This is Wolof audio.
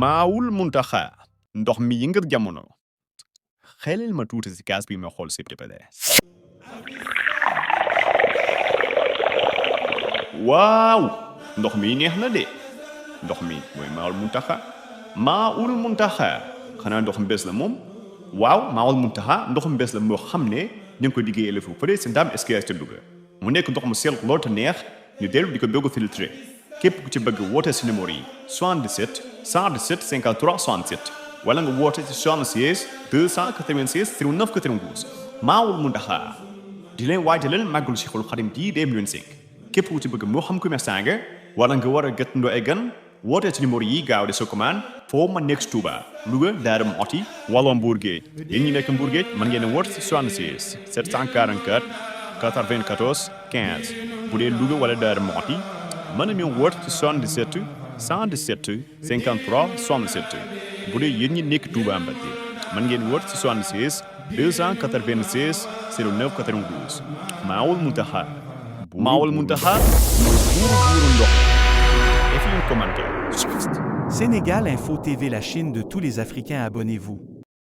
Maoul Mountakha ndox mi yëngal jamono xelal ma tuuti si kaas bi ma xool s'il te plaît. waaw ndox mi neex na de ndox mi mooy Maoul Mountakha xanaa ndox mbés la moom waaw Maoul Mountakha ndox mbés la moo xam ne ñu ngi ko liggéeyee fu fële si Ndam SKS te Louga mu nekk ndox mu sell lool te neex ñu dellu di ko bëgg filtré képp ku ci bëgg woote si numéro yi 77 117 53 67 wala nga woote si 76 296 09 92 Maoul Mountakha di leen waajalal màggalu Cheikhul Khadim di 2025 képp ku ci bëgg moo xam commerçant nga wala nga war a gëttandoo ay gan woote ci numéro yi gaaw de sa commande foo ma nekk Touba Louga Darou Mouhty wala Mbour Géej yéen ñi nekk Mbour Géej mën ngeen a woote si 76 744 94 15 bu dee Louga wala Darou Mouhty mën nañu woote ci 77 117 53 67 bu dee yéen ñi nekk Touba Mbacké mën ngeen woote ci 76 296 09 92 Maoul Mountakha mooy buuru ndox. Et puis un commentaire. Sénégal Info TV, la Chine de tous les Africains, abonnez-vous.